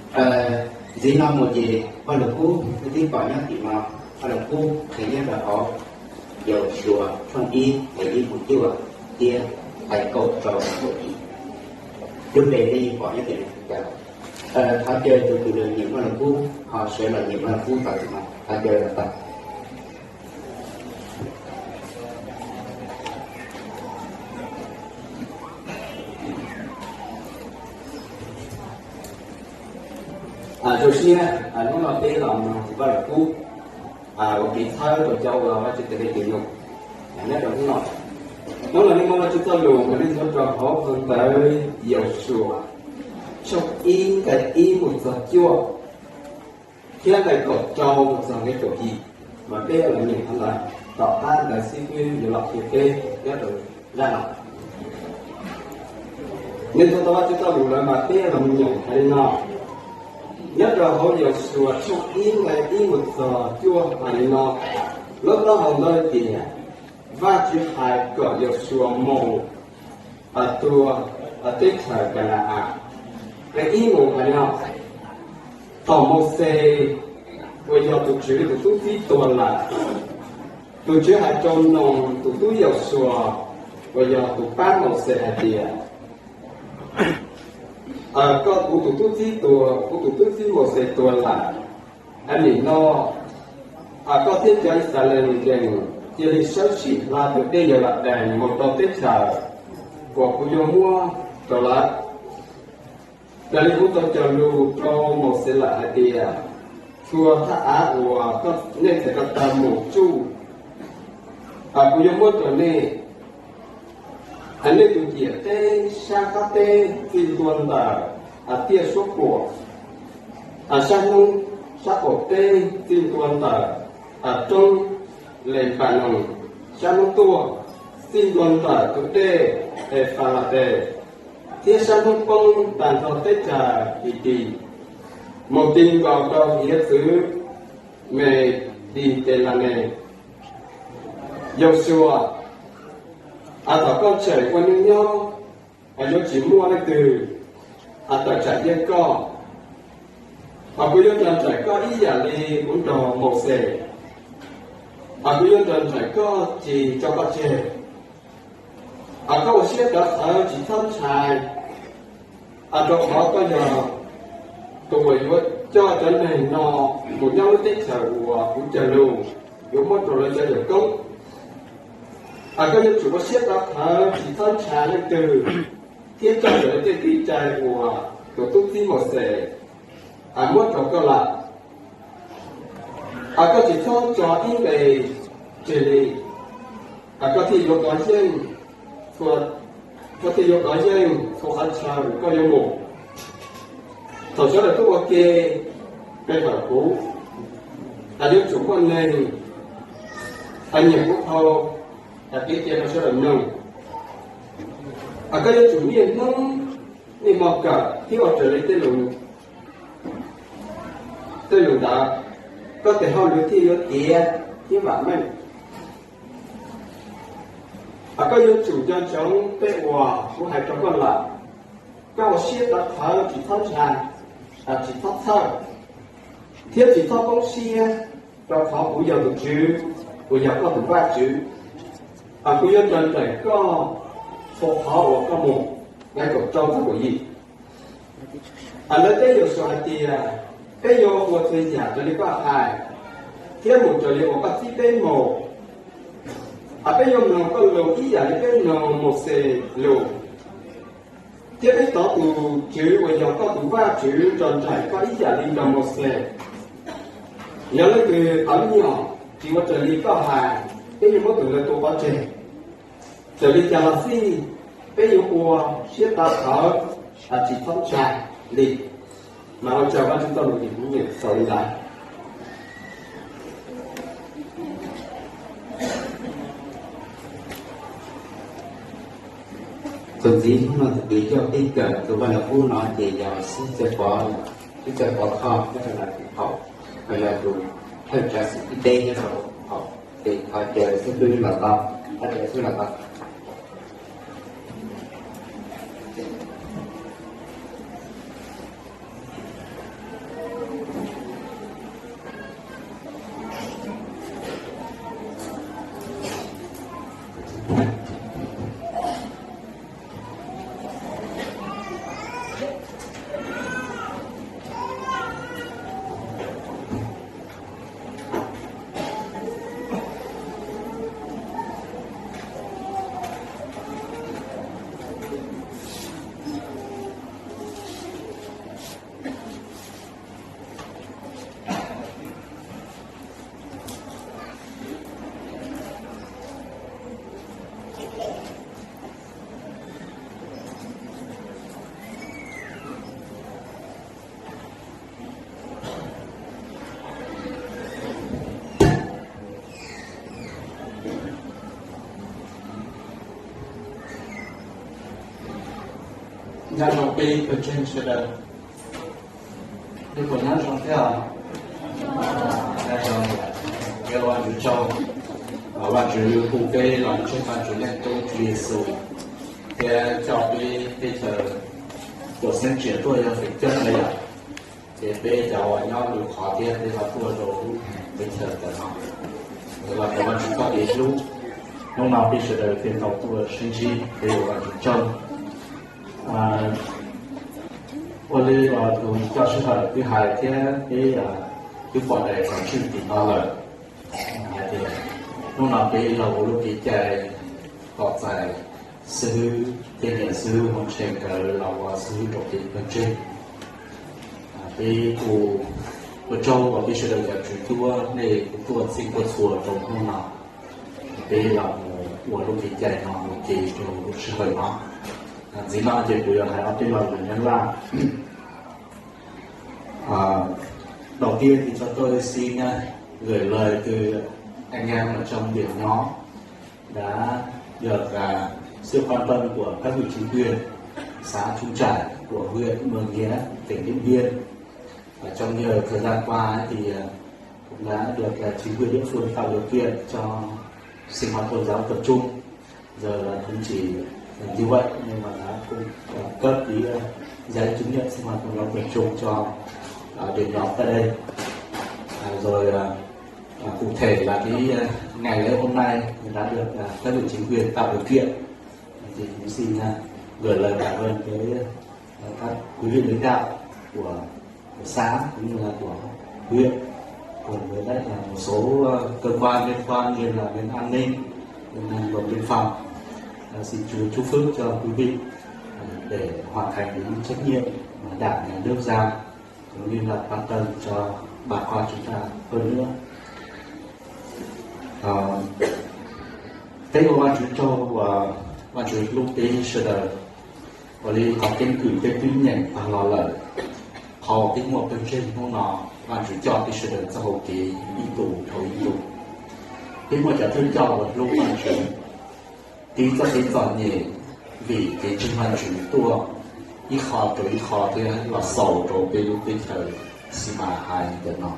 Ntxiv no mus ces Vaj Lug Kub, nej twb pom nyob tim no, Vaj Lug Kub qhia nyob rau hauv Yausuas tshooj ib nqe ib mus cuaj thiab nqe kaum rau kaum yim. Lub npe nej yeej pom nyob tim no. Thov caw tus twg nyiam Vaj Lug Kub ho sawv los nyiam Vaj Lug Kub tau tim no, thov caw los tau. Zoo siab hnub no peb los mloog Vaj Lug Kub ua kev txhawb rau cov uas Vajtswv tes hais tias nyob rau hnub no. Hnub no nej muaj Vajtswv txoj lus mas nej nthuav rau hauv phau ntawv Yausuas tshooj ib nqe ib mus txog cuaj thiab nqe kaum rau mus txog nqe kaum yim, mas peb los nyeem qhov ntawd, tom qab ntawd xib fwb yuav los qhia peb nyob rau zaj no. Nej nthuav tau Vajtswv txoj lus lawm mas peb los nyeem hais li no. Nyob rau hauv Yausuas tshooj ib nqe ib mus txog cuaj hais li no, lub taub hau ntawd tias Vajtswv hais kom Yausuas mus tua teb chaws Ka na-as. Nqe ib mus hais li no, thaum Mauxes uas yog tus Tswv tus tub txib tuag lawm, tus Tswv hais rau Noos tus tub Yausuas uas yog tus pab Mauxes hais tias, koj, kuv tus tub txib tuag, kuv tus tub txib Mauxes tuag lawm. Nim no koj thiab cov Yixalayees cia li sawv tsees hla tus dej Yauladees mus rau teb chaws uas kuv yuav muab rau lawv. Raws li kuv tau cog lus rau Mauxes lawm hais tias, txhua thaj av uas nej txhais ko taw mus tsuj, kuv yuav muab rau nej. Nej tus ciam teb sab qab teb txij ntua ntawm tiaj suab puam, sab hnub, sab qaum teb txij ntua ntawm roob Lenpaloos sab hnub tuaj, txij ntua ntawm tus dej Efalates, thiab sab hnub poob tag nrho teb chaws Hitis, mus ti nkaus rau hiav txwv Mediterranees. Yausuas, thaum koj tseem ua neej nyob, yuav tsis muaj leej twg tawm tsam cia koj. Kuv yuav nrog nraim koj ib yam li kuv nrog Mauxes. Kuv yuav nrog nraim koj, tsis tso koj tseg. Koj ua siab rov qhawv, tsis txhob ntshai, rau qhov koj yog tus uas yuav coj cov neeg no mus nyob lub teb chaws uas kuv cog lus yuav muab rau lawv cov yawg koob. Koj yuav tsum ua siab rov qhawv, tsis txhob ntshai leej twg, thiab coj raws li tej kev cai uas tus tub txib Mauxes muab rau koj lawm. Koj tsis txhob tso ib nqe tseg li. Koj thiaj yuav kov yeej, koj thiaj yuav kov yeej txhua qhov chaw uas koj yuav mus. Thaum sawv daws tuaj ua ke pe hawm kuv, yuav tsum muaj neeg nyiam kuv dhau kev cia rau sawv daws mloog. Koj yuav tsum niaj hnub niaj hmo kawm thiab ua raws li tej lus ntawd, koj tes hauj lwm thiaj yuav tiav thiab vam meej. Koj yuav tsum nco ntsoov tej uas kuv hais rau koj lawm. Koj ua siab rov qhawv, tsis txhob ntshai, tsis txhob txhawj, thiab tsis txhob poob siab, rau qhov kuv yog tus Tswv uas yog koj tus Vajtswv. Kuv yuav nrog nraim koj txhua qhov uas koj mus. Nqe kaum rau txog kaum yim. Lawv teb Yausuas hais tias, peb yuav ua txhua yam raws li koj hais, thiab mus raws li uas koj txib peb mus. Peb yuav mloog koj lus ib yam li peb mloog Mauxes lus, thiab peb thov tus Tswv uas yog koj tus Vajtswv nrog nraim koj ib yam li nrog Mauxes. Yog leej twg tawv nyom tsis ua raws li koj hais, peb yuav muab tus ntawd tua pov tseg. Txawm li cas los xij, peb yuav ua siab rov qhawv, tsis txhob ntshai li. Mas ua tsaug Vajtswv txoj lus ces kuv nyeem xaus li ntawd. Txuas ntxiv hnub no tus kws coj peb kawm tus Vaj Lug Kub no ces yog Xib Txawj Pov, Xib Txawj Pov Khoj nyob rau Las Txim Haum, los yog tus thawj tsav xwm ib teb nyob rau Las Txim Haum, ces thov caw xib hwb los tau, thov caw xib hwb los tau. Nyob zoo peb pawg ntseeg sawv daws, nej puas nyob zoo thiab? Nyob zoo, ua Vajtswv tsaug, Vajtswv hu peb los ntseeg Vajtswv Leej Tub Tswv Yexus thiab coj peb teb chaws tuaj xeeb txias tuaj yog feem coob lawm yom. Ces peb cov uas nyob lwm qhov thiab peb ho tuaj rau lub teb chaws ntawm no, los rau Vajtswv txoj kev hlub. Hnub no peb sawv daws thiaj tau tuaj sib ntsib, peb ua Vajtswv tsaug. Ua li tus coj sij hawm twb hais thiab peb twb pom daim pom tswj tim no lawm, hais tias hnub no peb los ua lub kev cai tos txais xib hwb thiab niam xib hwb Hmoob Tshee nkawd los ua xib hwb rau peb pawg ntseeg. Peb kuj ua tsaug uas peb sawv daws cov tswv cuab nej kuj tuaj txhij tuaj txhua rau hnub no, peb los mus ua lub kev cai no mus ke rau lub sij hawm no. Ntxiv no ces kuv yuav hais ob peb lo lus Nyab Laj. Đầu tiên thì cho tôi xin, à, gửi lời từ anh em ở trong điểm nhóm đã được, à, sự quan tâm của các vị chính quyền xã Trung Trải của huyện Mường Nhé, tỉnh Điện Biên. Và trong nhiều thời gian qua ấy thì, à, cũng đã được, à, chính quyền địa phương tạo điều kiện cho sinh hoạt tôn giáo tập trung. Giờ là cũng chỉ, à, như vậy nhưng mà đã cũng, à, cấp cái, à, giấy chứng nhận sinh hoạt tôn giáo tập trung cho, à, điểm nhóm tại đây. À, rồi, à, à, cụ thể là cái, à, ngày lễ hôm nay đã được, à, các vị chính quyền tạo điều kiện. Thì cũng xin, à, gửi lời cảm ơn tới, à, các quý vị lãnh đạo của của xã cũng như là của huyện, cùng với lại là một số, ờ, cơ quan liên quan như là bên an ninh, bên, ờ, đồn biên phòng. Ờ, xin Chúa chúc phước cho quý vị, ờ, để hoàn thành được những trách nhiệm mà Đảng, Nhà nước giao, cũng như là quan tâm cho bà con chúng ta hơn nữa. Ờ, peb ua Vajtswv tsaug uas Vajtswv hlub peb sawv daws. Ua li qhov keeb kwm peb twb nyeem tag los lawm, qhov peb muaj pawg ntseeg hnub no, Vajtswv coj peb sawv daws txoj hau kev ib tug dhau ib tug. Peb muaj cov thawj coj uas hlub Vajtswv, tiv txoj kev txom nyem vim kev ntseeg Vajtswv tuaj ib qho rau ib qho thiab los xaus rau peb lub teb chaws Xis Mas Hais ntawm no.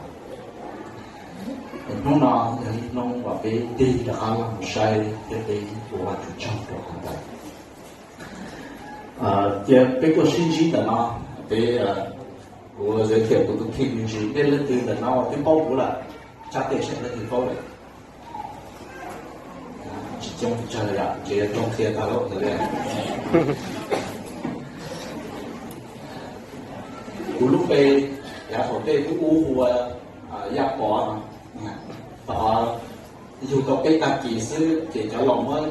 Hnub no yog ib hnub uas peb tig rov qab los mus saib thiab peb ua Vajtswv tsaug rau qhov ntawd. Cia peb tuaj sib ntsib ntawm no, peb, kuv giới thiệu kuv tus kheej me ntsis, nej leej twg ntawm no twb paub kuv lawm, tsab tes saib leej twg paub lawm. Tsis coob pes tsawg yom, ces yuav coob qhia tag lawm ntawd li. Kuv lub npe yav thaum tej kuv ub hu ua Yaj Pov no. Thaum yug tau peb tag kis xwb ces cov laus muab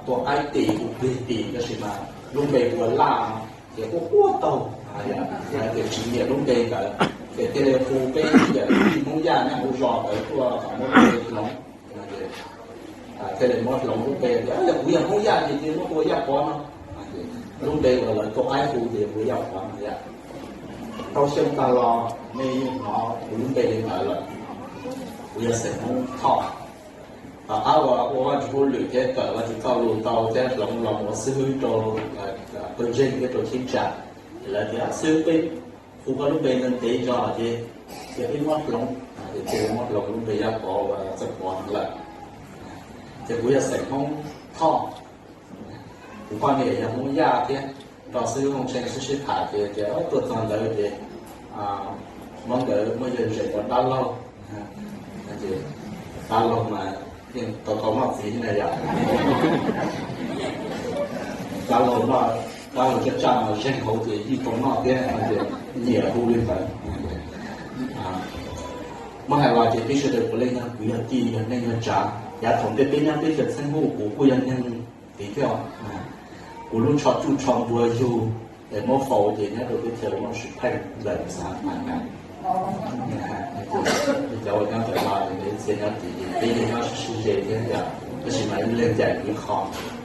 tua qaib tis hu plig tis, tab sis mas lub npe hu ua Laj no ces quaj quaj taug, hais tias tsis nyiam lub npe ntawd, ces thiaj li hu peb cov Hmoob Yaj nyob hauv zos ntawd tuaj muab lub npe hloov. Thiaj li muab hloov lub npe tias yog kuv yog Hmoob Yaj ces thiaj muab hu ua Yaj Pov no. Lub npe uas lawv tua qaib hu ces hu Yaj Pov no yom. Rau xyoo tag los nej yeej hnov kuv lub npe li ntawd lawm, kuv yog xeem Hmoob Thoj. Tom qab uas ua Vajtswv hauj lwm thiab kawm Vajtswv txoj lus tau thiab hloov los ua xib hwb rau pawg ntseeg thiab rau cheeb tsam, lawv tias xib hwb peb hu koj lub npe ntev ntev zog ces, ces peb muab hloov, ces thiaj li muab hloov lub npe Yaj Pov ua Txawj Pov lawm. Ces kuv yog xeem Hmoob Thoj, kuv poj niam yog Hmoob Yaj thiab. Rau xib hwb Hmoob Tshee sib sib tham ces tias tuaj txog ntawd ces muab nkawd muab yawg zes rau dab laug. Ces dab laug mas yeej tau tau noj txiv na yom. Dab laug, dab laug tsaj tsaj mas zeeg hauv ces yeej tau noj thiab, ces nyiam hu li ntawd. Muab hais los ces peb sawv daws puav leej yog kwv yog tij yog neej yog tsav, yav thaum ntej peb nyob teb chaws Txheeb Huj kuv kuj yog neeg tiv thiab. Kuv lub tsho tsuj tsho npua yug es muab faus ces nyob rau teb chaws Looj Swm Pheej ntawm xav Mas Nas. Cov uas nyob ntawm no ces txhia nyob tim ces peb yeej nyob sib sib ze thiab yom, tab sis mas ib leeg ncaim ib qho.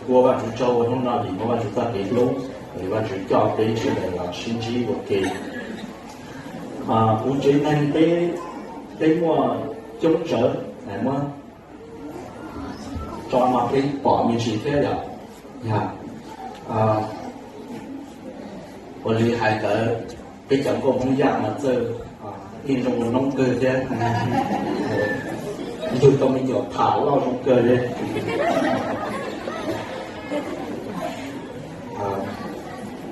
Ua Vajtswv tsaug ua hnub no vim muaj Vajtswv txoj kev hlub, vim Vajtswv coj peb sawv daws los sib ntsib ua ke. Kuv tsev neeg peb, peb muaj coob tsawv, muab tso no peb pom me ntsis thiab yom. Yog, Ua li hais ntawd, peb cov nkauj Hmoob Yaj mas txawj ib zoo ua noob kawg thiab, yug tau me nyuam tham loj zoo kawg li.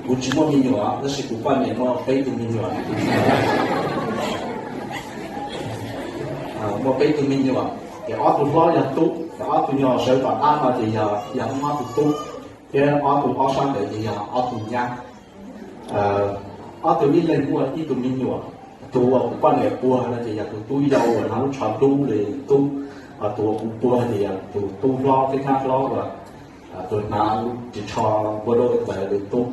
Kuv tsis muaj me nyuam tab sis kuv poj niam muaj peb tug me nyuam. Muaj peb tug me nyuam, ces ob tug hlob yog tub, ces ob tug nyuag sawv tom qab no ces yog, yog ob tug tub, thiab ob tug ob sab ntawd ces yog ob tug nyab. Ob tug ib leeg muaj ib tug me nyuam, tus uas kuv poj niam puag no ces yog tus tub yau uas hnov lub tsho dub li tub, ho tus uas kuv puag ces yog tus tub hlob thiab nyab hlob uas tus hnov lub ris tsho npua dub ntawd li tub.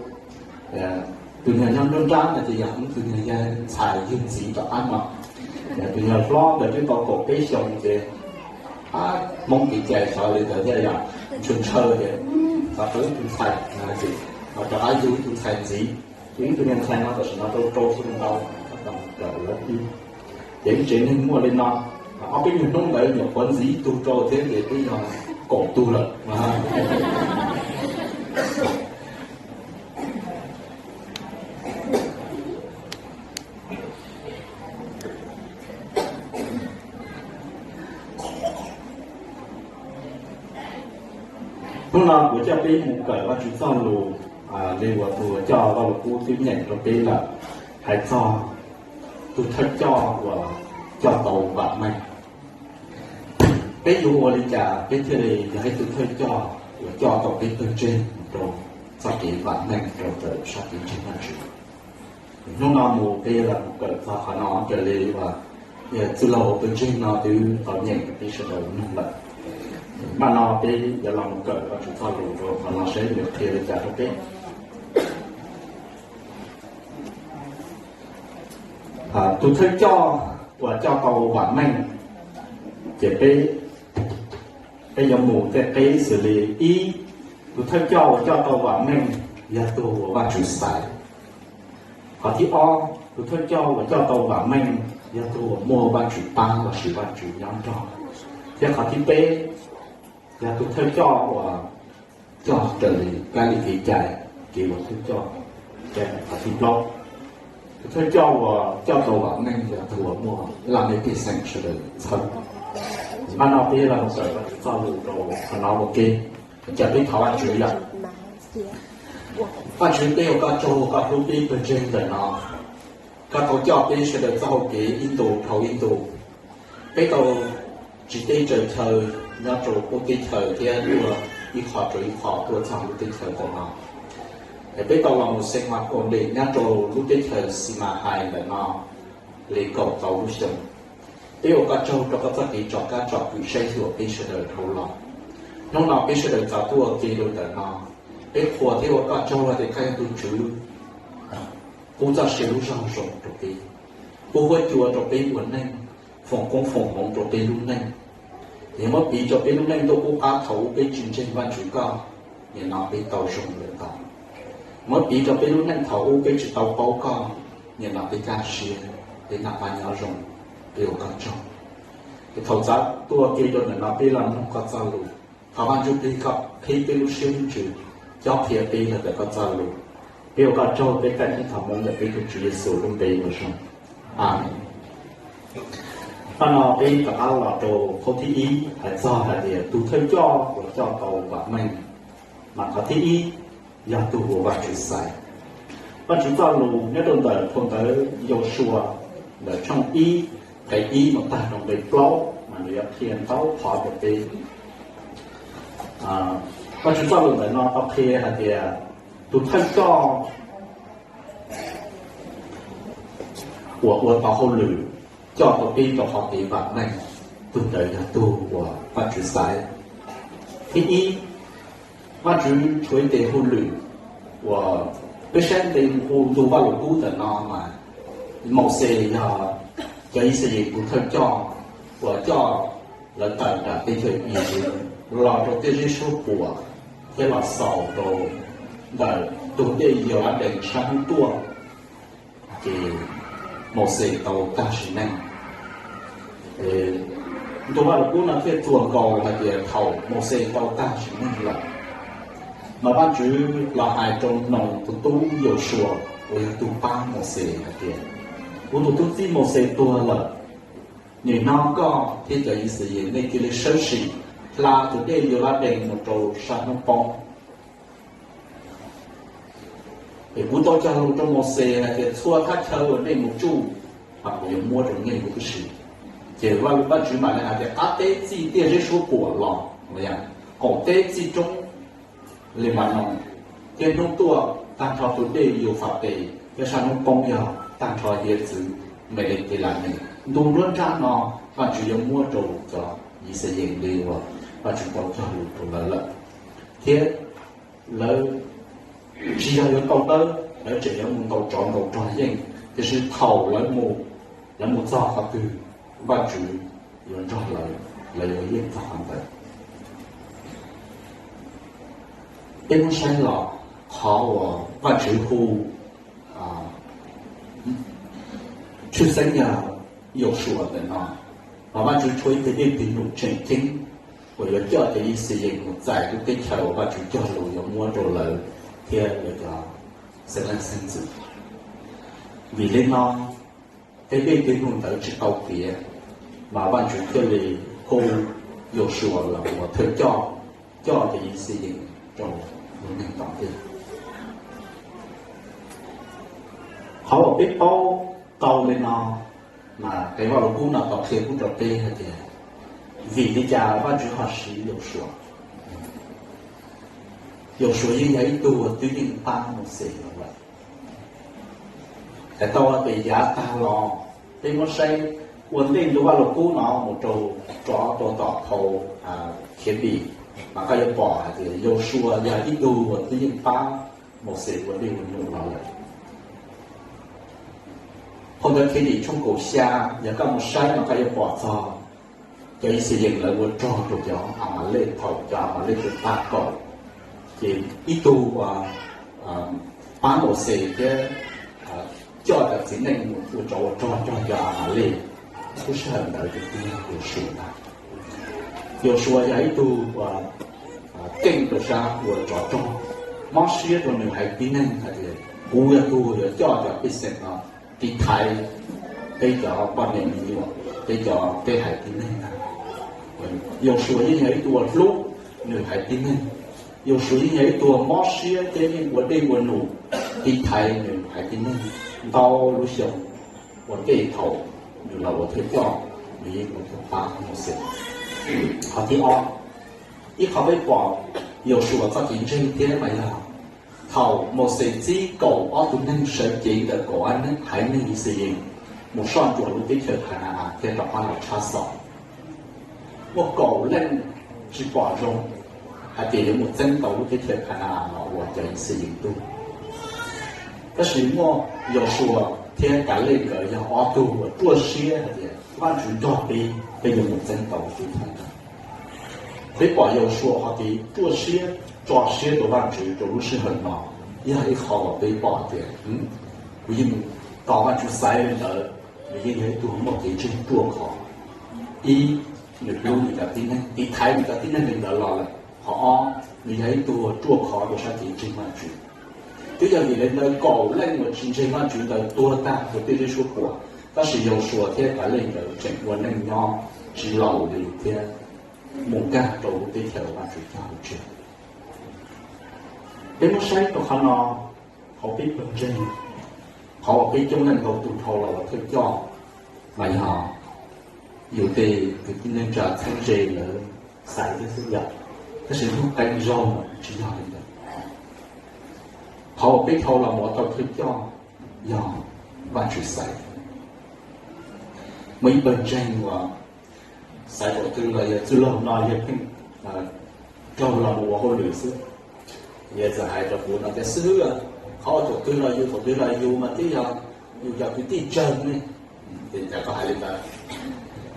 Tus nyuag nyob nruab nrab no ces yog tus nyuag yawg ntxhais yawg ntxiv tom qab no. Tus nyuag hlob ntawd twb tau kaum peb xyoos ces Hmoob kev cai xyov li ntawd thiab yog ntshaw ntshaw ces xav tau ib tug ntxhais, ho rov qab yug ib tug ntxhais ntxiv. Ces ib tug niag ntxhais no tam sim no rau rau xyoo ntau, tab tom kawm lawv ib. Ces ib tsev neeg muaj li no, ob peb nyuag hnub ntawd nyuam qhuav ntxiv ib tug rau thiab ces twb yog kaum tug lawm. Hnub no kuv coj peb mus kawm Vajtswv txoj lus li uas tus coj Vajluskub twb nyeem rau peb lawm, hais txog tus thawj coj uas coj tau vam meej. Peb yuav ua li cas peb thiaj li yog ib tug thawj coj uas coj tau peb pawg ntseeg rau txoj kev vam meej rau ntawm sab kev ntseeg Vajtswv? Hnub no mus peb yuav los mus kawm txog qhov no raws li uas txwj laug pawg ntseeg no twb tau nyeem rau peb sawv daws mloog lawm. Mas no peb yuav los mus kawm Vajtswv txoj lus rau qhov no saib nws qhia li cas rau peb. Tus thawj coj uas coj tau vam meej, ces peb, peb yuav mus tej qib xws li ib, tus thawj coj uas coj tau vam meej yog tus uas Vajtswv xaiv. Qhov thib ob, tus thawj coj uas coj tau vam meej yog tus uas muaj Vajtswv pab lossis Vajtswv nyob nrog. Thiab qhov thib peb, yog tus thawj coj uas coj raws li kab li kev cai, kev ua thawj coj. Qhov thib plaub, tus thawj coj uas coj tau vam meej yog tus uas muaj laj mej pej xeem sawv daws txhawb. Mas no peb los mus kawm Vajtswv txoj lus rau qhov no ua ke, ces peb thov Vajtswv yom. Vajtswv, peb ua koj tsaug koj hlub peb pawg ntseeg ntawm no, koj tau coj peb sawv daws txoj hau kev ib ntus dhau ib ntus. Peb tau tsiv teb tsaws chaw nyob rau qub teb chaws thiab tuaj ib qho rau ib qho tuaj txog lub teb chaws ntawm no. Es peb tau los mus xeem mas ua npe nyob rau lub teb chaws Xis Mas Hais ntawm no li kaum tau lub xyoo. Peb ua koj tsaug rau koj txoj kev tsom kab tsom kwm saib xyuas peb sawv daws dhau los. Hnub no peb sawv daws txav tuaj ke rau ntawm no, peb qhuas thiab ua koj tsaug hais tias koj yog tus Tswv pub txoj sia lub zog zoo rau peb, pub huab cua rau peb ua neej, foom koob foom hmoov rau peb lub neej. Yog muab piv rau peb lub neej tuaj qub qab thaum ub peb tsis ntseeg Vajtswv koj, nim no peb tau zoo lawm ntau. Muab piv rau peb lub neej thaum ub peb tsis tau paub koj, nim no peb kaj siab, peb noj qab nyob zoo, peb ua koj tsaug. Ces thaum txav tuaj ke rau ntawm no peb los mloog koj txoj lus, thov Vaj Ntsujplig koj qhib peb lub siab lub ntsws, cob qhia peb los ntawm koj txoj lus. Peb ua koj tsaug, peb kaj thiab thov Moo ntawm peb tus Tswv Yexus lub npe ua zoo. Amees. Qhov no peb rov qab los rau qhov thib ib hais txog hais tias tus thawj coj uas coj tau vam meej, mas qhov thib ib yog tus uas Vajtswv xaiv. Vajtswv txoj lus nyob rau ntawm phau ntawv Yausuas ntawm tshooj ib nqe ib mus tag rau nqe plaub mas nws yuav qhia ntau qhov rau peb. Vajtswv txoj lus ntawm no tau qhia hais tias tus thawj coj uas ua tau hauj lwm coj tau peb rau qhov kev vam meej, tus ntawd yog tus uas Vajtswv xaiv. Thib ib, Vajtswv tshuav ib tes hauj lwm uas peb saib nqe ntu Vajluskub ntawm no mas Mauxes yog cov Yixalayees tus thawj coj uas coj lawv tawm nram teb chaws Iziv los rau tej zej suab puam thiab los xaus rau ntawm tus dej Yauladees sab hnub tuaj, ces Mauxes tau tag sim neej. Ntu Vajluskub no thiaj txuas nkaus hais tias thaum Mauxes tau tag sim neej lawm, mas Vajtswv los hais rau Noos tus tub Yausuas, uas yog tus pab Mauxes hais tias, kuv tus tub txib Mauxes tuag lawm, nim no koj thiab cov Yixalayees nej cia li sawv tsees hla tus dej Yurdanes mus rau sab hnub poob. Es kuv tau cog lus rau Mauxes hais tias txhua thaj chaw uas nej mus tsuj, kuv yuav muab rau nej huv tib si. Ces Vajtswv mam li hais tias qab teb txij tiaj zeb suab puam los, qaum teb txij roob Lebanos, thiab hnub tuaj tag nrho tus dej Yufrates, thiab sab hnub poob yog tag nrho hiav txwv Mediterranean. Ntu nruab nrab no Vajtswv yuav muab rau cov Yixalayees li uas Vajtswv tau cog lus rau lawv lawm, thiab lawv tsis yog yuav ntaus dawb, lawv tseem yuav mus ntaus tsov ntaus rog yeej, tiam sis thaum lawv mus, lawv mus txog qhov twg Vajtswv yuav nrog lawv, lawv yuav yeej txog qhov ntawd. Peb muab saib los qhov uas Vajtswv hu tshwj xeeb yog Yausuas ntawm no, mas Vajtswv tshuav ib tug dej twg num tseem ceeb uas yuav coj cov Yixalayees mus txais lub teb chaws uas Vajtswv cog lus yuav muab rau lawv thiab lawv cov xeeb leej xeeb ntxwv. Vim li no tej dej twg num ntawd tsis tau tiav, mas Vajtswv thiaj li hu Yausuas los ua thawj coj, coj cov Yixalayees rau lub neej tom ntej. Qhov uas peb paub tau li no, mas qhov Vaj Lug Kub no tau qhia pub rau peb hais tias vim li cas Vajtswv ho siv Yausuas. Yausuas yeej yog ib tug uas twb yeej pab Mauxes los lawm. Hais tau tias yav tag los peb muab saib ua ntej ntu Vaj Lug Kub no mus rau, rov rau tom phau Khiav Dim, mas koj yuav pom hais tias Yausuas yog ib tug uas twb yeej pab Mauxes ua dej ua num los lawm. Phau ntawv Khiav Dim tshooj kaum xya, yog koj mus saib mas koj yuav pom txog cov Yixalayees lawv ua rog rau cov Amalej thaum cov Amalej tuaj pab kaum. Ces ib tug uas pab Mauxes thiab coj cov txiv neej mus ua tsov ua rog nrog cov Amalej, lub sij hawm ntawd ces twb yog Yausuas ntag. Yausuas yog ib tug uas keej rau sab ua tsov rog, mob siab rau nws haiv tib neeg hais tias kuv yog tus uas yuav coj cov pej xeem no tiv thaiv peb cov poj niam me nyuam, peb cov, peb haiv tib neeg ntag. Yausuas yeej yog ib tug uas hlub nws haiv tib neeg. Yausuas yeej yog ib tug mob siab thiab yeej ua dej ua num tiv thaiv nws haiv tib neeg ntau lub xyoo ua ntej thaum nws los ua thawj coj, nws yeej ua tus pab Mauxes. Qhov thib ob, ib qho peb pom Yausuas txoj kev ntseeg thiab mas yog thaum Mauxes txib kaum ob tug neeg sawv cev ntawm kaum ob haiv neeg Yixalayees mus soj ntsuam lub teb chaws Khana-as thiab rov qab los tshab xov, muaj kaum leej tsis pom zoo hais tias yuav mus txeeb tau lub teb chaws Khana-as los ua cov Yixalayees tug. Tab sis muaj Yausuas thiab Kalej nkawd yog ob tug uas ruaj siab hais tias Vajtswv nrog peb, peb yuav mus txeeb tau lub teb chaws ntawd. Peb pom Yausuas qhov kev ruaj siab, tso siab rau Vajtswv rau lub sij hawm no, yog ib qho uas peb pom tias kuv yeej tos Vajtswv xaiv li ntawd, nws yeej yog ib tug muaj kev ntseeg ruaj khov. Ib, nws hlub nws cov tib neeg, tiv thaiv nws cov tib neeg li ntawd los lawm. Qhov ob, nws yog ib tug ruaj khov rau sab kev ntseeg Vajtswv. Twb yog vim li ntawd kaum leej uas tsis ntseeg Vajtswv ntawd tuag tag rau tej zeb suab puam, tab sis Yausuas thiab Kalej nkawd tseem ua neej nyob tsis laus li thiab mus nkag rau lub teb chaws Vajtswv cog lus tseg. Peb muab saib rau qhov no, qhov peb pawg ntseeg, qhov uas peb coob leej ntau tus dhau los ua thawj coj, mas yog yus tej kwv tij neej tsa txheeb ze lawv xaiv thiab xwb yom, tab sis lub qee zaug mas tsis yog li ntawd. Qhov uas peb dhau los mus ua tau thawj coj yog Vajtswv xaiv. Muaj ib pawg ntseeg uas xaiv thaum twg los yog txwj laug no yog pheej raug los mus ua hauj lwm xwb. Yog txawm hais rau kuv no tias xib hwb, qhov uas thaum twg los yus, thaum twg los yus mas twb yog yus cov kwv tij tsawg ne. Ces cas koj hais li ntawd?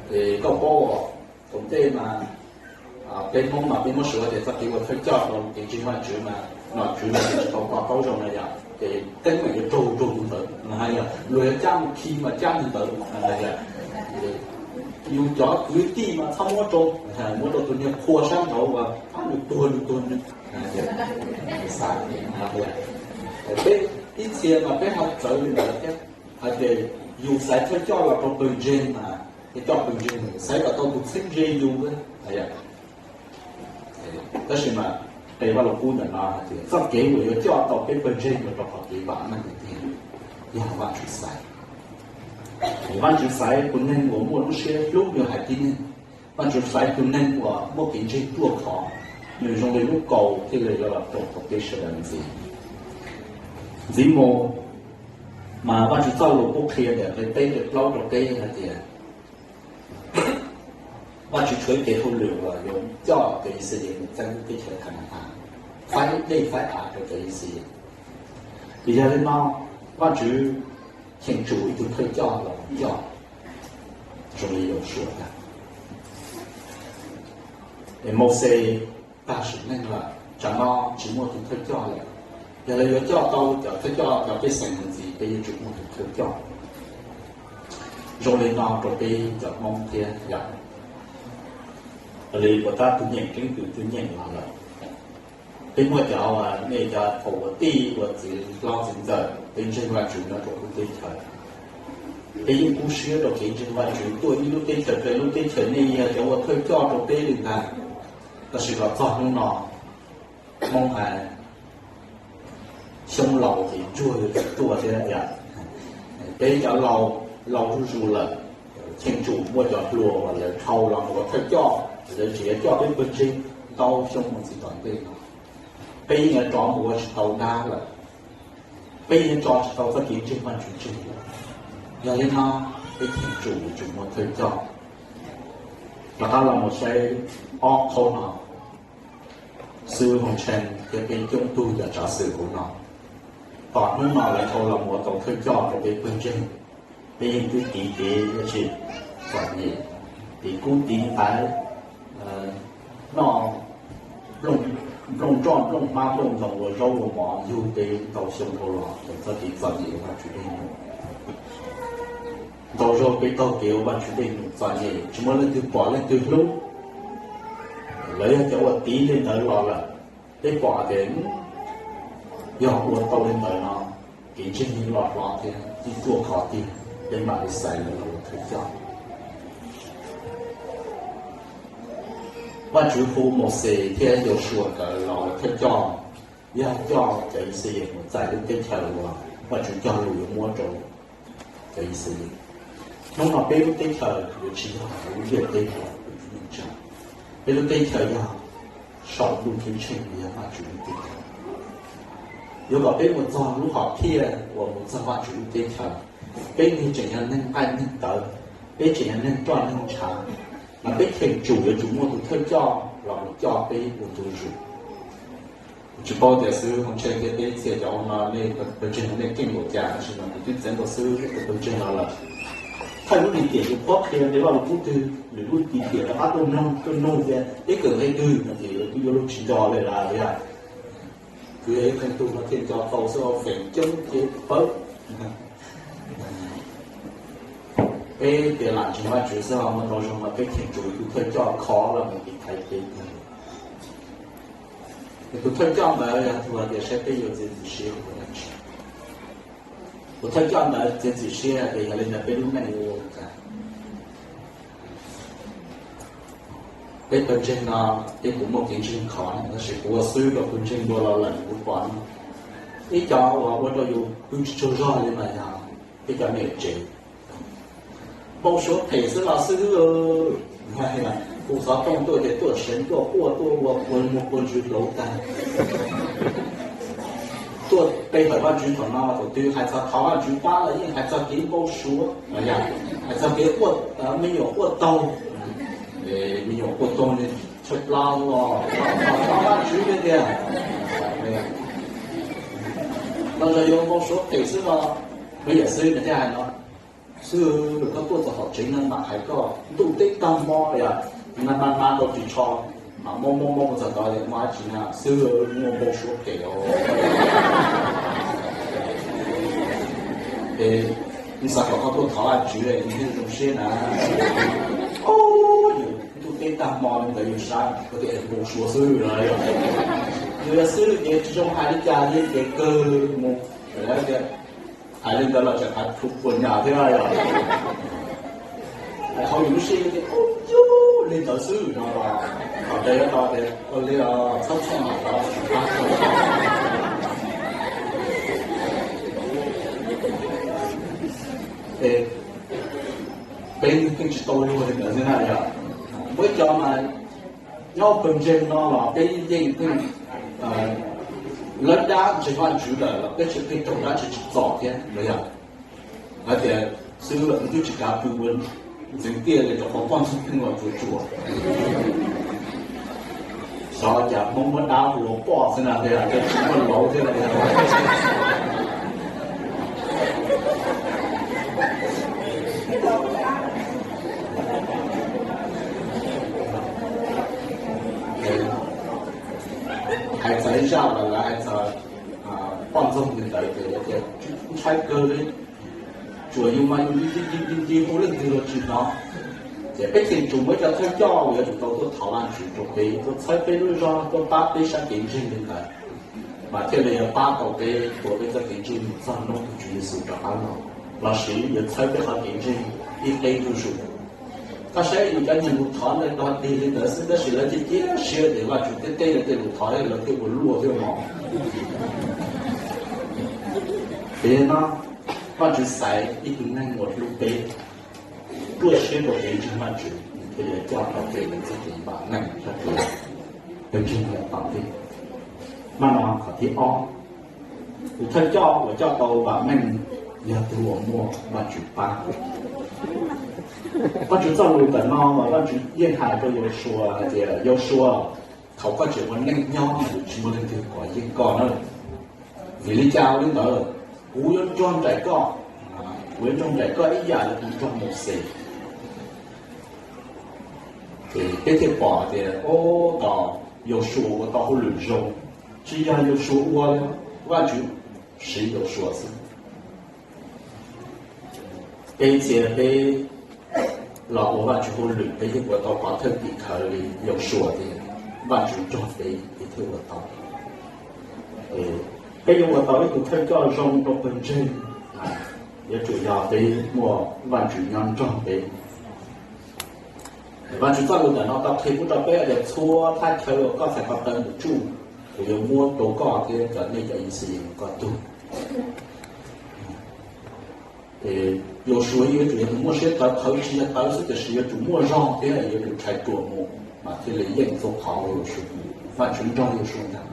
Ces koj paub, thaum ntej mas peb Hmoob mas peb muab suav tias txoj kev ua thawj coj rau kev ntseeg Vajtswv mas nom tswv los tsis tau to taub zoo na yom, ces teeb meem yuav raug raug tus ntawd na yom, luag yuav cab mus khi mas cab tus ntawd na yom. Yus cov kwv tij mas txhob muab rau, muab rau tus niag qhua sab nraud uas nws tuag nws tuag nws xav. Peb Ib txhia mas peb ho txawv li ntawd thiab, hais tias yus xaiv thawj coj los rau pawg ntseeg mas, thawj coj pawg ntseeg xaiv kom tau tus txheeb ze yus. Tab sis mas qee Vaj Lug Kub ntawm no hais tias txoj kev uas yuav coj tau peb pawg ntseeg los rau qhov kev vam meej tiag tiag yog Vajtswv xaiv. Vajtswv xaiv tus neeg uas muaj lub siab hlub nws haiv tib neeg. Vajtswv xaiv tus neeg uas muaj kev ntseeg ruaj khov, nws zoo li lub kaus thiaj li los rau tau peb sawv daws ntxiv. Ntxiv mus mas Vajtswv txoj lus kuj qhia ntawm nqe peb nqe plaub rau peb hais tias Vajtswv tshuav ib tes hauj lwm uas yuav coj cov Yixalayees mus txeeb lub teb chaws Kanaas, faib dej faib av rau cov Yixalayees. Vim yog li no Vajtswv cheem tsum ib tug thawj coj los coj zoo li Yausuas ntag. Es Mauxes tag sim neej lawm, tsam no tsis muaj tus thawj coj lawm. Yog lawv yuav coj tau cov thawj coj cov pej xeem mus ntxiv, peb yuav tsum muaj tus thawj coj. Zoo li no rau peb cov Hmoob thiab yom. Li puas tab tus nyeem keeb kwm tus nyeem los lawm. Peb muaj cov uas nej cov thaum ua tij ua txiv hlob txiv ntxawm, peb ntseeg Vajtswv nyob rau lub teb chaws, peb yeej kub siab rau kev ntseeg Vajtswv tuaj ib lub teb chaws rau lub teb chaws, nej yog cov ua thawj coj rau peb li ntag. Tab sis los txog hnub no, Hmoob hais xyoob laus ces ntsuag yuav tsum tuaj thiab yom. Peb cov laus, laus zuj zus lawm, cheem tsum muaj cov hluas uas lawv dhau los mus ua thawj coj, lawv tseem yuav coj peb pawg ntseeg ntau xyoo mus txog tom ntej no. Peb yeej yuav rov mus ua tsis tau dab lawm, peb yeej yuav tso tsis tau txoj kev ntseeg Vajtswv tseg lawm. Yog li no peb cheem tsum yuav tsum muaj thawj coj. Rov qab los mus saib ob qhov no, xib hwb Hoo Tshee thiab peb coob tug cov tsav xwm hauv no, tom hnub no lawv dhau los mus ua tau thawj coj rau peb pawg ntseeg. Peb yeej twb tiv kev dab tsi, txom nyem, tiv kub tiv ntaiv, noj nplooj nroj nplooj hmab nplooj ntoo ua zaub ua mov yug peb ntau xyoo dhau los txog txoj kev txom nyem ua Vajtswv dej num. Ntau zaug peb taug kev ua Vajtswv dej num txom nyem tsis muaj leej twg pom leej twg hlub. Lawv yog cov uas tiv li ntawd los lawm, peb pom tias yog ua tau li ntawd no, kev ntseeg yeej loj hlob thiab yeej ruaj khov tiag, peb mam li xaiv lawv los ua thawj coj. Vajtswv hu Mauxes thiab Yausuas nkawd los ua thawj coj, yog coj cov Yixalayees mus txais lub teb chaws uas Vajtswv cog lus yuav muab rau cov Yixalayees. Hnub no peb lub teb chaws yuav tsis yog lub ntiaj teb uas kuv tsis meej tsa. Peb lub teb chaws yog saum ntuj ceeb tsheej, yog Vajtswv lub teb chaws. Yuav kom peb mus txog lub hom phiaj uas mus txog Vajtswv lub teb chaws, peb yeej tseem yog neeg nqaij neeg tawv, peb tseem yog neeg roj neeg ntshav, mas peb cheem tsum yuav tsum muaj tus thawj coj los mus coj peb ua ntu zus. Tsis paub tias xib hwb Hoo Tshee thiab peb txhia cov no nej pawg ntseeg no nej keej npaum cas, tab sis mas kuv twb txeev tau xib hwb tus pawg ntseeg no lawm. Thaij lub lim tiam yus qhuab qhia nqe Vaj Lug Kub twg, lwm lub lim tiam rov qab tuaj mloog tuaj nug tias peb kawm nqe twg no ces lawv twb yuav luag tsis nco li lawm yom. Kuv yog ib qee tug no thiaj nco tau xwb, feem coob ces pawg. Peb tias lam ntseeg Vajtswv xwb ho muaj ntau zaug mas peb cheem tsum tus thawj coj khov los mus tiv thaiv peb. Tus thawj coj ntawd yog tus hais tias saib peb yuav txiav txim siab ua dab tsi. Tus thawj coj ntawd txiav txim siab tias yog li ntawd peb lub neej yuav ua li cas. Peb pawg ntseeg no, peb puas muaj kev ntseeg khov, tab sis kuv ua xib hwb rau pawg ntseeg dua los lawm kuv pom no, ib co uas ua rau yus pw tsis tsaug zog li mas yog peb cov niam tsev. Npau suav phem xwb los xib hwb, hu xov tooj tuaj ces tuaj seev tuaj quaj tuaj ua quas muag quas ntsws hluav taws. Tuaj pe hawm Vajtswv thaum no thaum twg hais txog thov Vajtswv pab los yeej hais txog kev npau suav, hais txog kev quaj, me nyuam quaj taug, me nyuam quaj taug li tshaib plab os, thov Vajtswv tiag tiag. Los yog yuav npau suav phem xwb los, me yam xwb nws thiaj hais no, xib hwb, koj tuaj txog tom tsev no mam hais koj, ntuj teb tag hmo yom, na na na rau ris tsho, mam mob mob mob mus txog tod es mob dab tsi na, xib hwb, muaj npau suav phem os. Es nws xav kom koj tuaj thov Vajtswv nws thiaj zoo siab na. Yus ntuj teb tag hmo li ntawd yus saib koj tias npau suav xwb no. Yus yog xib hwb ces tsis zoo hais li cas li ces kawg mus Tias hais li ntawd los tseem hais plhus puas nyas thiab yog. Hais qhov yus lub siab tias ub yus li ntawd xwb no los thaum ntawd yuav tau tias ua li os txhob txhawj os. Peb yeej tsis tau luag li ntawd xwb na yog. Muaj ib co mas nyob pawg ntseeg no los peb yeej pheej lawv dab ntseeg Vajtswv lawm los peb tseem pheej raug dab tsi tsim txom thiab los yog. Hais tias xwb lawm twb tsis kav pw ua ntxeev tiaj li rau qhov poj ntxoog pheej los tsuas tsuas. Xyov cas Hmoob muab dab hu ua poj xwb na, tej tsis muaj lauv thiab. Hais txog ib zaj los lawv hais txog poj ntxoog li ntawd ces lawv tias ntshai kawg li, tsuas yus mas yus nti nti nti nti hu leej twg los tsis hnov. Ces peb cheem tsum muaj ib co thawj coj uas yuav tsum tau tuaj thov Vajtswv rau peb, tuaj txhawb peb lub zog, tuaj pab peb sab kev ntseeg li ntawd, mas thiaj li yuav pab tau peb tuav peb txoj kev ntseeg mus txog hnub tus Tswv Yexus rov qab los, lossis yuav txhawb peb qhov kev ntseeg ib qeb zuj zus. Koj saib yus cov niag lus thov ntawd dog dig li ntawd xwb tab sis lawv cia cia siab tias Vajtswv thiaj teb lawv tej lus thov lawv thiaj ua luaj thiab mog. Ces no Vajtswv xaiv ib tug neeg uas hlub peb, ruaj siab rau kev ntseeg Vajtswv, nws thiaj li coj tau peb lawv txoj kev vam meej sab kev peb ntseeg lawm tom ntej. Maj no qhov thib ob, tus thawj coj uas coj tau vam meej yog tus uas muaj Vajtswv pab. Vajtswv txoj lus ntawm no mas Vajtswv yeej hais rau Yausuas hais tias Yausuas, thaum koj tseem ua neej nyob mas tsis muaj leej twg kov yeej koj na. Vim li cas ua li ntawd? Kuv yuav nrog nraim koj, kuv yuav nrog nraim koj ib yam li kuv nrog Mauxes. Ces peb thiaj pom tias ub, tos Yausuas ua tau hauj lwm zoo, tsis yog Yausuas ua, Vajtswv siv Yausuas xwb. Peb txhia peb los ua Vajtswv hauj lwm peb yeej ua tau pov thawj tim khawv li Yausuas tias Vajtswv nrog peb peb thiaj ua tau. Peb yuav ua tau ib tug thawj coj zoo rau pawg ntseeg, yuav tsum yog peb muaj Vajtswv nyob nrog peb. Vajtswv txoj lus ntawm no tau qhia pub rau peb tias txhua thaj chaw uas koj txhais ko taw mus tsuj, kuv yuav muab rau koj thiab cov nej cov Yixalayees koj tug. Yausuas yuav tsum yog tus muaj siab tawv qhawv, tsis yog tawv xwb tiam sis yuav tsum muaj zog thiab yuav tsum tshais ruam mus mas thiaj li yeej txhua qhov uas Yausuas, Vajtswv nrog Yausuas ntag.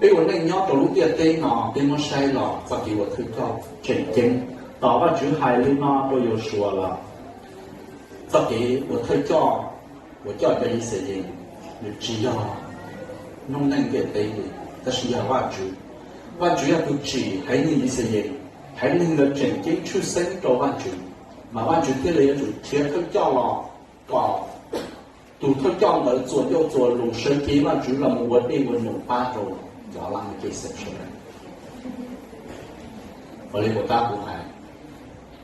Peb ua neej nyob rau lub ntiaj teb no peb muab saib los txoj kev ua thawj coj tseem ceeb, tos Vajtswv hais li no rau Yausuas los txoj kev ua thawj coj uas coj cov Yixalayees, nws tsis yog noob neej ntiaj teb li, tab sis yog Vajtswv. Vajtswv yog tus tsim haiv neeg Yixalayees, haiv neeg ntawd tseem ceeb tshwj xeeb rau Vajtswv, mas Vajtswv thiaj li yuav tsum khiav thawj coj los kom tus thawj coj ntawd txuas ncauj txuas lus sawv cev Vajtswv los mus ua dej ua num pab rau cov laj mej pej xeem sawv daws. Ua li kuv tab kuv hais,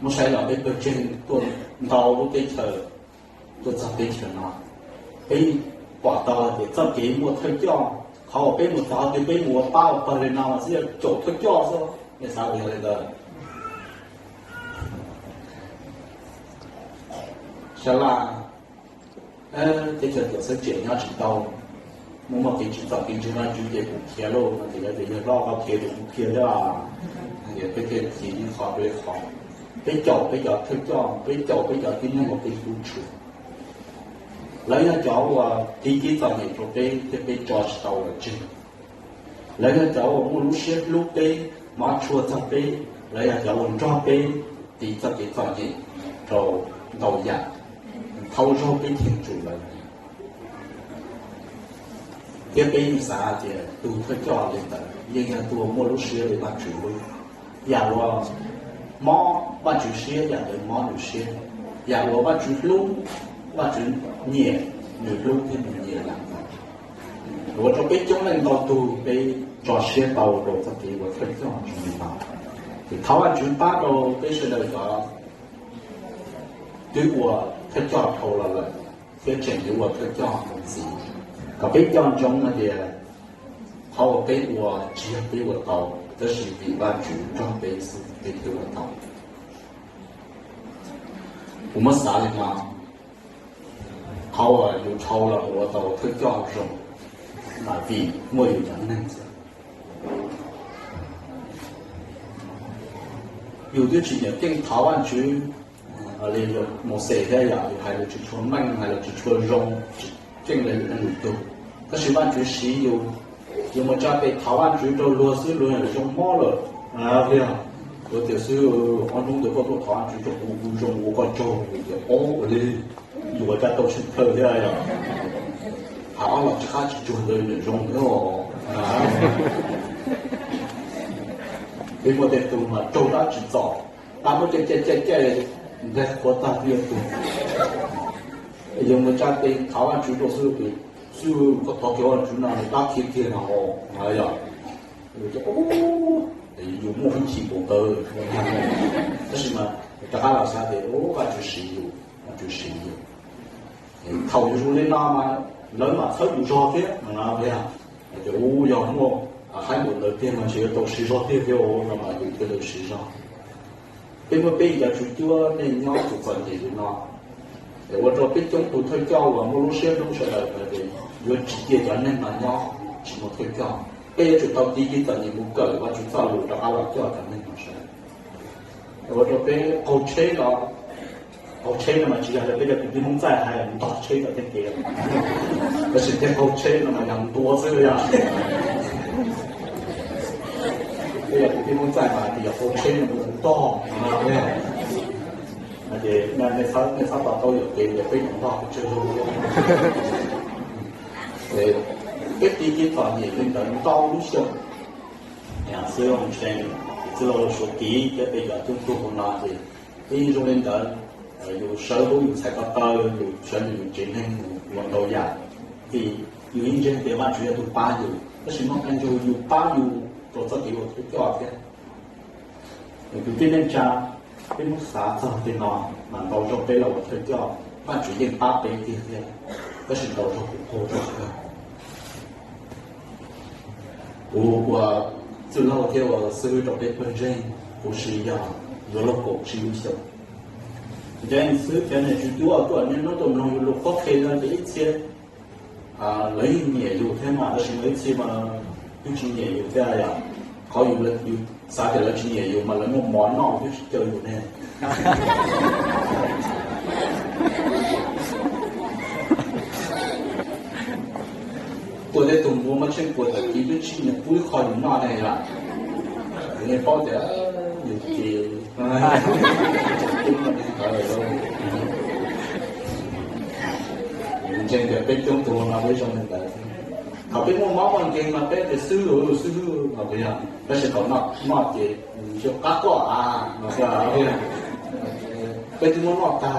muab saib los peb pawg ntseeg tuaj ntau lub teb chaws, tuaj txog teb chaws no, peb pom tau hais tias txoj kev muaj thawj coj, qhov uas peb mus txog twg peb mus ua pab ua pawg li no mas xwb yog caum thawj coj xwb, nej xav tias yog li ntawd? Sab laj, teb chaws tuam txhawb tsiam nyob tsis tau, muaj muaj kev tsim txom kev ntseeg Vajtswv ces kuv khiav lauj no ces lawv tias yog koj khiav ces kuv khiav thiab. Peb thiaj khiav ib qho rau ib qho, peb caum peb cov thawj coj, peb caum peb cov tib neeg uas peb hlub tshua. Lawv yog cov uas tiv kev txom nyem rau peb thiab peb tso tsis tau lawv tseg. Lawv yog cov uas muaj lub siab hlub peb, hmov tshua txog peb, lawv yog cov uas nrog peb tiv txoj kev txom nyem rau ntau yam, thaum zaug peb cheem tsum lawv. Thiab peb yeej xav tias tus thawj coj li ntawd yeej yog tus uas muaj lub siab li Vajtswv hlub. Yam uas mob Vajtswv siab yam ntawd mob nws siab, yam uas Vajtswv hlub, Vajtswv nyiam, nws hlub thiab nws nyiam yam ntawd. Ua rau peb coob leej ntau tug peb tso siab tau rau txoj kev ua thawj coj zoo li no. Ces thov Vajtswv pab rau peb sawv daws cov twb ua thawj coj dhau los lawm thiab tseem yuav ua thawj coj mus ntxiv, kom peb nco ntsoov hais tias qhov uas peb ua tsis yog peb ua tau, Tab sis vim Vajtswv nrog peb xwb peb thiaj ua tau. Kuv muab xav li no, qhov uas yus dhau los mus ua tau thawj coj zoo, mas vim muaj yus cov neeg xwb. Yus twb tsis nyiam keej thov Vajtswv li Mauxes thiab, yog yus hais lus tsis tshua meej, hais lus tsis tshua zoo, tsis keej li lwm leej lwm tug, tab sis Vajtswv siv yus, yus mus tsa tes thov Vajtswv rau luag xwb luag zoo mob lawm. Yog ua tias xwb ob hnub ntawd koj tuaj thov Vajtswv rau kuv, kuv zoo ua koj tsaug, tias o ua li, yuav ua cas tau tshwj plaws thiab yog hais ob los tsis qab tsis tsuag ntawd niam zoo thiab. Peb muaj tej tug mas raug dab tsi txom, tab muab caij caij caij caij nqaij qhuav tag twb yuav tuag. Yus mus tsa tes thov Vajtswv rau xwb, xwb koj thov kiag Vajtswv no nws tab khiav kiag no yog yus muaj hwj chim npaum ntawd. Tab sis mas rov qab los xav tias Vajtswv siv yus, Vajtswv siv yus. Thaum yus zoo li no mas lawv mam txhawb yus zog thiab no. Tias u yog muaj haib npaum ntawd tiag mas ntshe yuav tau siv zog tiag thiab no mas yus thiaj li siv zog. Peb muaj peb cov tswv cuab nej nyob tus txom nyem li no, es ua rau peb coob tus thawj coj uas muaj lub siab hlub sawv daws hais tias yuav tsis cia cov neeg no nyob tsis muaj thawj coj. Peb yuav tsum tau tiv kev txom nyem mus kawm Vajtswv txoj lus rov qab los coj cov neeg no sawv daws. Ua rau peb qaug tsheb los, qaug tsheb no mas tsis yog tias peb cov kwv tij Hmoob txaij hais ntog tsheb tom tej kev, tab sis tej qaug tsheb no mas yog ntua xwb yog. Peb cov kwv tij Hmoob txaij mas tias yog qaug tsheb no mus ntog no, ces nej txhob to taub yuam kev tias peb mus ntog pes tsawg. Peb tiv kev txom nyem li ntawd ntau lub xyoo. Xwb txwj laug Suav Kiv thiab peb cov tub tug hauv no ces peb yeej zoo li ntawd, yus sawv huv yus txhais ko taw, yus sawv ntawm yus tsev neeg mus ua ntau yam, vim yus yeej ntseeg tias Vajtswv yog tus pab yus, tab sis muaj qee zaug yus pab yus rau txoj kev ua thawj coj thiab. Kwv tij neej tsa, peb muab xav txog tej no mas ntau zaug peb los ua thawj coj, Vajtswv yeej pab peb tiag thiab, tab sis ntau zaug kuv qaug zog kawg. Kuv ua txwj laug thiab ua xib hwb rau peb pawg ntseeg, kuv siv yog yuav luag kaum tsib lub xyoo. Ntseeg xwb cov niam tswv cuab tuaj niaj hnub tuaj mloog yus lus qhuab qhia no ces ib txhia lawv yeej nyiam yus thiab mas, tab sis muaj ib txhia mas twb tsis nyiam yus thiab yom. Qhov yus, yus xav tias lawv tsis nyiam yus mas lawv muaj mov noj twb tsis caw yus ne. Tuaj tej tug npua muaj tsheej puas tawm kiv twb tsis nyiam pub ib qho yus noj ne yom. Yus yeej paub tias yus ces ntseeg tias peb coob tug no peb zoo li ntawd. Thaum peb muaj mob muaj nkeeg no peb tias xwb xwb no, tab sis thaum noj ces yus qab koj av no, peb twb muab noj tag.